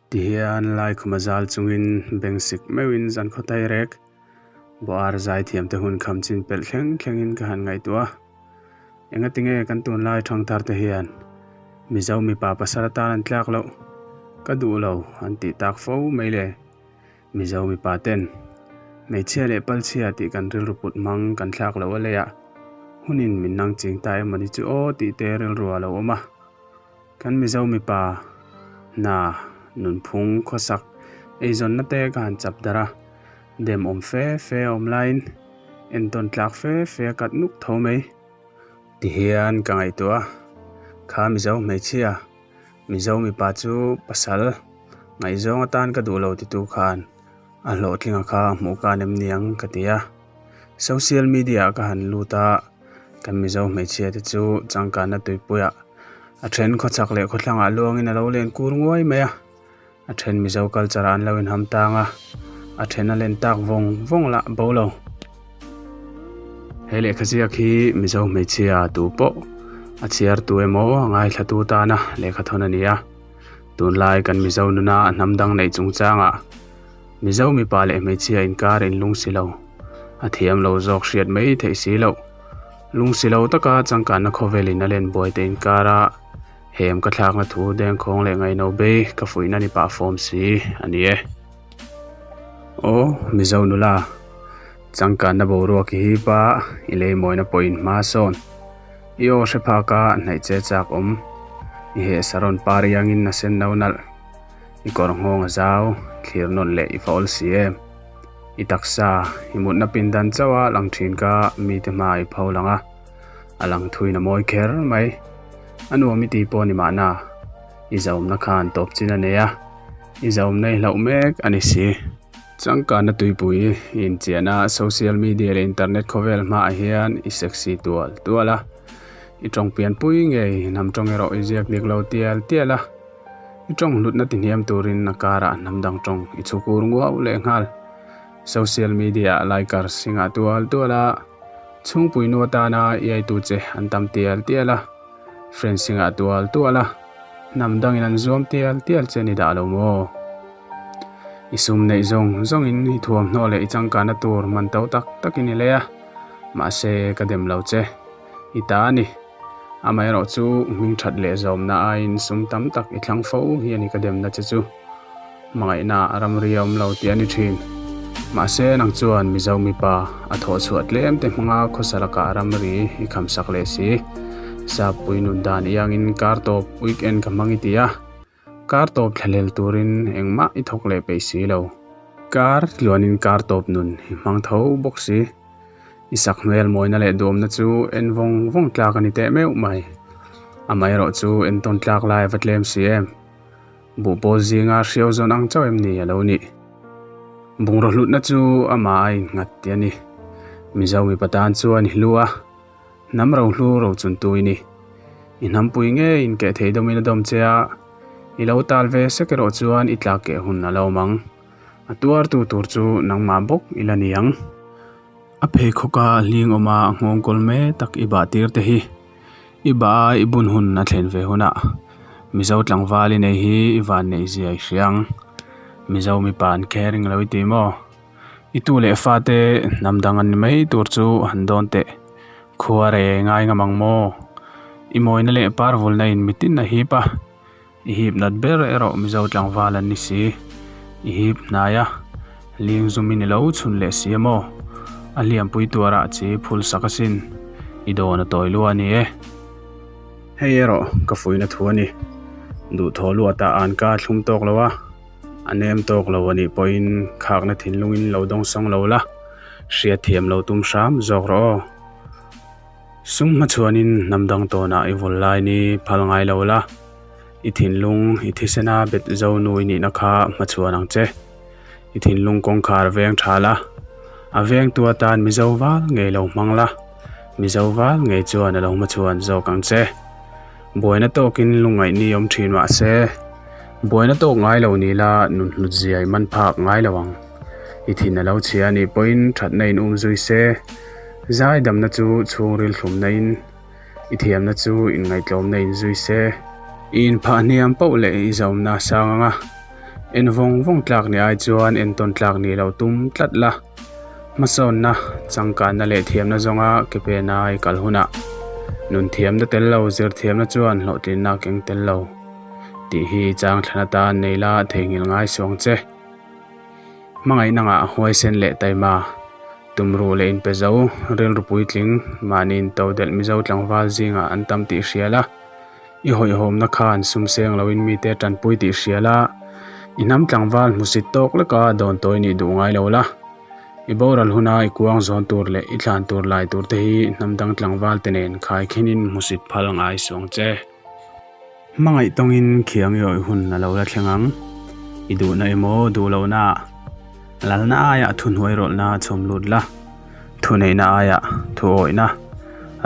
Tihian Laikhuma zal chungin beng sik meuhin zankhaw tai rek Boar zaithiamte hun kham chin pelh thleng thlengin ka han ngaihtuah a. Engatinge kan tunlai thangthar te hian Mizo mipa pasal atan an tlak loh ka duh lo an tih tak fo mai le. Mizo mipa ten hmeichhia leh palchhia tih kan rilru put hmang kan thlak loh a leiah hunin min nang ching ta emaw ni chu aw tih te rilru a lo awm a. Kan Mizo mipa hna nunphung khawsak eizawnna te ka han chap darh a, dem awm fe fe a awm laiin entawn tlak fe fe a kat nuk tho mai. Tihian ka ngaihtuah a, kha Mizo hmeichhia, Mizo mipa chu pasal ngaihzawng atan ka duh lo titu khan a hlawhtlinga kha hmuh ka nem niang ka ti a. Social media ah ka han lut a, kan Mizo hmeichhia te chu changkanna tuipuiah a then khawchhak leh khawthlangah luangin a lo len kur nguai mai a, a then Mizo culture ah an lo inham tang a, a then a len tak vawng vawng lah bo lo. He lehkha ziak hi Mizo hmeichhia tu pawh a chhiar tu emaw a ngaithla tu tana lehkha thawn a ni a, tunlai kan Mizo nuna hnam dang neih chungchangah Mizo mipa leh hmeichhia inkar in lung si lo, a thiam lo zawk hriat mai theih si loh. Lung si lo taka changkanna khawvelin a len buai te inkara hem ka thlakna thu dengkhawng leh ngaihno bei ka fuihna ni pah fawm si a ni e. Aw Mizo nula, changkanna boruak i hip a, i leimawina pawhin hma sawn. I aw hre phaka hnaih che chak awm, i heh sarawn par iangin a sen no nalh. I kawr nghawng a zau, thlir nawn leh i fa awl si em? I taksa, i mutna pindan chauh a lang thin ka mite hma i pho lang a, a lang thuin a mawi kher mai. A nuam i ti pawh ni mahna, i zahawmna khan tawp chin a nei a, i zahawmna i hlauh mek a ni si. Changkanna tuipui i inchiahna social media leh internet khawvel hmaah hian i sexy tual tual a, i tawng pianpui ngei hnam tawng erawh i ziak dik lo tial tial a. I tawng hlutna ti hniam turin a karah hnam dang tawng i chhukur nguau leh nghal. Social media ah likers i ngah tual tual a, chhungpui nu atana i aitu che an tam tial tial a, friends i ngah tual tual a, hnam dangin an zuam tial tial che ni dah lo maw? I sum neih zawng zawngin i thuamhnaw leh i changkanna tur man to tak takin i lei a, mahse ka dem lo che. I ta a ni. Amaherawh chu hming that leh zawmna aiin sum tam tak i thlang fo hi a ni ka demna che chu. Hmangaihna ah ramri a awm lo tih a ni thin. Mahse nang chuan Mizo mipa a thawh chhuah tlem te hmanga khawsa lakah ramri i kham sak leh si. Sappui nun dan iangin kar tawp weekend ka hmang i ti a. Kar tawp thlahlel turin engmah i thawk leh peih si lo. Kar tluanin kar tawp nun i hmang tho bawk si. I sak hmel mawina leh duamna chu en vawng vawng tlak a ni teh meuh mai. Amaherawh chu entawn tlak lai a va tlem si em. Buhpawl zinga hriau zawn ang chauh em ni a lo nih. Bungraw hlutna chu amah a innghat tih a ni. Mizo mipa tan chuan i hlu a. Hnam rohlu rochuntu i ni. I hnampui ngei inkeh thei dawmin a dawm che a, i lo tal ve sek erawh chuan i tlak keh hun a lo awm ang. A tuartu tur chu nangmah bawk i la ni ang. A pheikhawka hling awma a nghawng kawl mai tak i bah tir te hi. I bah a i bun hun a thlen ve hunah Mizo tlangval i nei hi i vanneih zia i hria ang. Mizo mipa an caring lo i ti maw? I tu leh fate hnam dang an ni mai tur chu han dawn teh. Khua re ngai ngam ang maw? I mawina leh par vulna in mitin a hip a, i hip nat ber erawh Mizo tlangval an ni si. I hip hnai a, ling zum in i lo chhun leh si a maw? A hliampui tuarah chi phul sak asin, i dawn a tawi lua a ni e. Hei erawh ka fuihna thu a ni. Duhthawh luatah an ka thlum tawk lo a. A nem tawk lo a nih pawhin khakna thinlungin lo dawngsawng lo la, hriatthiam lo tum hram zawk rawh aw. Sum hmachhuanin hnam dang tawnah i vul lai ni phal ngai lo la, i thinlung i thisena bet zo nu i nihna kha hmachhuan ang che. I thinlung kawngkhar veng tha la, a vengtu atan Mizo val ngei lo hmang la, Mizo val ngei chuan a lo hmachhuan zawk ang che. Buaina tawkin lungngaih ni awm thin mah se, buaina tawk ngai lo ni la nun hlut zia i man phak ngai lo ang. I thin a lo chhia a nih pawhin thatna in um zui se, zai damna chu chhungril thlumna in, i thiamna chu inngaihtlawmna in zui se. I inphah hniam poh leh i zaumna a sang ang a, En vawng vawng tlak ni ai chuan entawn tlak nih lo tum tlat la. Hmasawnna, changkanna leh thiamna zawnga ke pena i kal hunah nun thiamna tel lo zir thiamna chuan hlawhtlinna a keng tel lo tih hi chang thlan atan nei la theihnghilh ngai suang che. Hmangaihna ngah huaisen leh taima, tumruh leh inpe zo, rilru puitling, mahni intodelh Mizo tlangval zingah an tam tih hria la. I hawihhawmna khan sum seng loin mite tanpui tih hria la, i hnam tlangval hmusit tawk leka dawn tawi nih duh ngai lo la. I boral huna i kuang zawn tur leh i thlan tur lai tur te hi hnam dang tlangval te nen khaikhinin hmusit phal ngai suang che. Hmangaih tawngin khiang i awih hun a lo la thleng ang. I duhna emaw duh lohna ah lalna aiah thuhnuai rawlhna chhawm lut la. Thuneihna aiah thuawihna,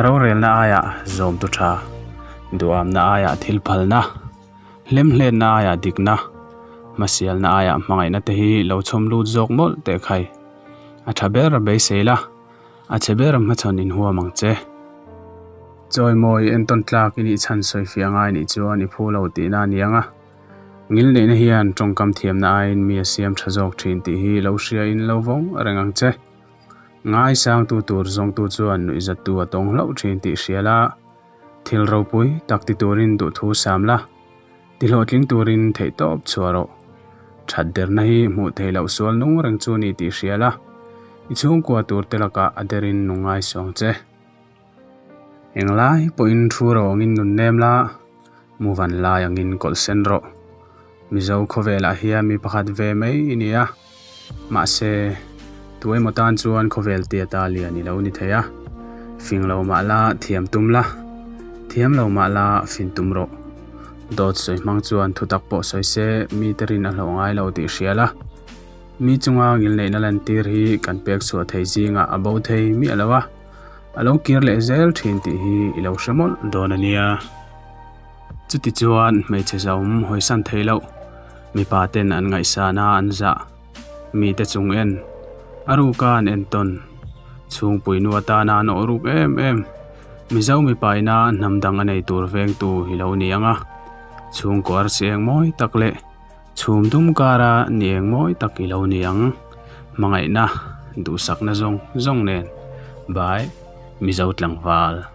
rorelna aiah zawmtu tha, duhamna aiah thil phalna, hlemhletna aiah dikna, hmasialna aiah hmangaihna te hi lo chhawm lut zawk mawlh teh khai. A tha ber beisei la, a chhe ber hmachhawn inhuam ang che. Chawimawi entawn tlak i nih chhan sawifiah ngai nih chuan i phu lo tihna a ni ang a. Ngilneihna hian tawngkam thiamna aiin mi a siam tha zawk thin tih hi lo hriain lo vawng reng ang che. Ngaisangtu tur zawngtu chuan nuihzattu a tawng hlauh thin tih hria la, thil ropui tak ti turin duhthu sam la, ti hlawhtling turin theihtawp chhuah rawh. That derna hi hmuh theih loh sual nung reng chu ni tih hria la, i chhungkua tur te lakah a derin nung ngaisuang che. Englai pawhin thu ro angin nun nem la, mu van lai angin kawlh sen rawh. Mizo khawvelah hian mi pakhat ve mai i ni a, mahse, tu emaw tan chuan khawvel tiata lian i lo ni thei a. Fing lo mah la thiam tum la, thiam lo mah la fin tum rawh. Dawt sawi hmang chuan thutak pawh sawi se mite rin a hlauh ngai lo tih hria la. Mi chunga ngilneihna lantir hi kan pek chhuah thei zingah a bo thei miah lo a. A lo kir leh zel thin tih hi i lo hre mawlh dawn a nia. Chuti chuan hmeichhe zaum hawisan thei loh, mipa ten an ngaihsan a an zah, mite chung en, a ruka an entawn, chhungpui nu atana an awh ruk em em, Mizo mipa ina hnam dang a nei tur vengtu i lo ni ang a, chhungkaw arsi eng mawi tak leh Chhum dum kara ni eng mawi tak i lo ni ang. Hmangaihna, duhsakna zawng zawng nen. By, Mizo Tlangval.